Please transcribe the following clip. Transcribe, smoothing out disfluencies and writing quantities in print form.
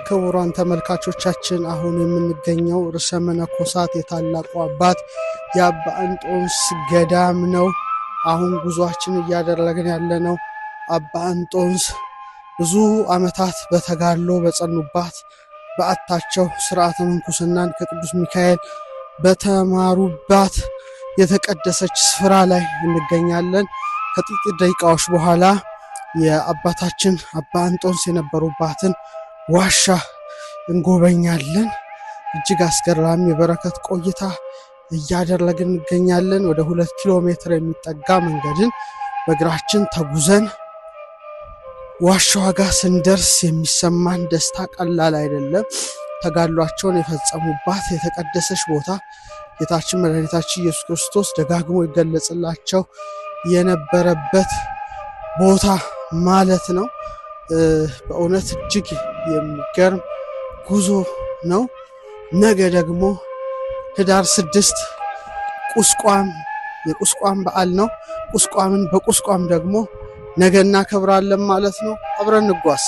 ክቡራን ተመልካቾቻችን፣ አሁን የምንገኘው ርዕሰ መነኮሳት የታላቁ አባት የአባ እንጦንስ ገዳም ነው። አሁን ጉዟችን እያደረግን ያለነው አባ እንጦንስ ብዙ ዓመታት በተጋድሎ በጸኑባት በዓታቸው ስርዓተ ምንኩስናን ከቅዱስ ሚካኤል በተማሩባት የተቀደሰች ስፍራ ላይ እንገኛለን። ከጥቂት ደቂቃዎች በኋላ የአባታችን አባ እንጦንስ የነበሩባትን ዋሻ እንጎበኛለን። እጅግ አስገራሚ የበረከት ቆይታ እያደረግን እንገኛለን። ወደ 2 ኪሎ ሜትር የሚጠጋ መንገድን በእግራችን ተጉዘን ዋሻዋ ጋር ስንደርስ የሚሰማን ደስታ ቀላል አይደለም። ተጋድሏቸውን የፈጸሙባት የተቀደሰች ቦታ፣ ጌታችን መድኃኒታችን ኢየሱስ ክርስቶስ ደጋግሞ ይገለጽላቸው የነበረበት ቦታ ማለት ነው። በእውነት እጅግ የሚገርም ጉዞ ነው። ነገ ደግሞ ህዳር 6 ቁስቋም፣ የቁስቋም በዓል ነው። ቁስቋምን በቁስቋም ደግሞ ነገ እናከብራለን ማለት ነው። አብረን እንጓዝ።